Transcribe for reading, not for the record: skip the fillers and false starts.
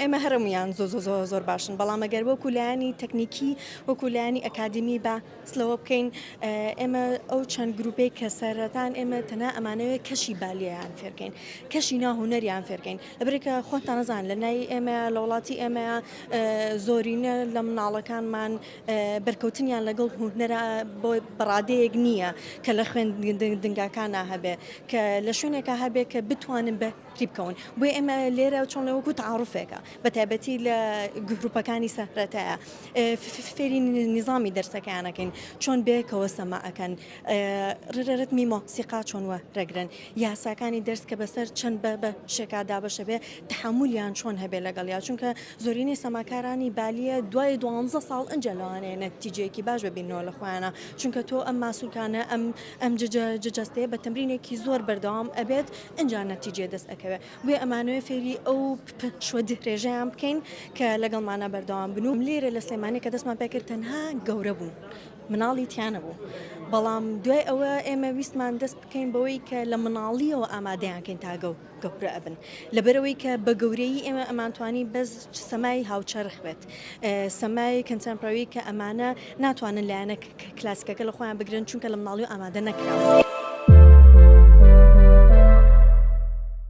ئێمە هەرەموویان زۆ زۆ زۆر زۆر باشن بەڵام ئەگەر وەکو لایەنی تەکنیکی وەکو لایەنی ئەکادیمی باس لەوە بکەین ئێمە ئەو چەند گروپێک کە سەرەتان ئێمە تەنها ئەمانەوێت کەشی بالیەیان فێرکەین کەشی نا هونەریان فێرکەین لەبەرێکە خۆتان نەزان لە نای ئێمە لە وڵاتی ئێمە زۆرینە لە مناڵەکانمان بەرکەوتنیان لەگەڵ هونەرا بۆ بەڕادەیەک نییە کە لە خوێندنگاکانا هەبێ کە لە شوێنێکا هەبێ کە بتوانن بەری بکەون بۆیە ئێمە لێرە چۆن لە وەکو تەعاروفێکە بە تایبەتی لە گروپەکانی سەرەتایە فێری نیزامی دەرسەکەیان ئەکەین چۆن بێکەوە سەما ئەکەن ڕێرەتمی مۆسیقا چۆن وەرەگرن یاساکانی دەرس کە بەسەر چەند بە بە شێکا دابەشە بێ تەحەمولیان چۆن هەبێ لەگەڵیا چونکە زۆرینەی سەماکارانی بالیە دوای دوانزە ساڵ ئنجا لەوانەیە نەتیجەیەکی باش ببیننەوە لە خۆیانا چونکە تۆ ئەم ماسولکانە ئەم ئەم جەستەیە بە تەمرینێکی زۆر بەردەوام ئەبێت ئنجا نەتیجەیە دەست ئەکەوێ بۆیە ئەمانەوێ فێری ئەو پشوە درێژەیان بکەین کە لەگەڵمانا بەردەوام بن و لێرە لە سلێمانی کە دەستمان پێکرد تەنها گەورە بوون مناڵی تیا نەبوو بەڵام دوای ئەوە ئێمە ویستمان دەست بکەین بەوەی کە لە مناڵیەوە ئامادەیان کەین تا گەو گەورە ئەبن لەبەرئەوەی کە بە گەورەیی ئێمە ئەمانتوانی بەس سەمای هاوچەرخ بێت سەمای contemporary کە ئەمانە ناتوانن لایەنە کلاسیکەکە لە خۆیان بگرن چونکە لە مناڵی ئامادە نەکراون.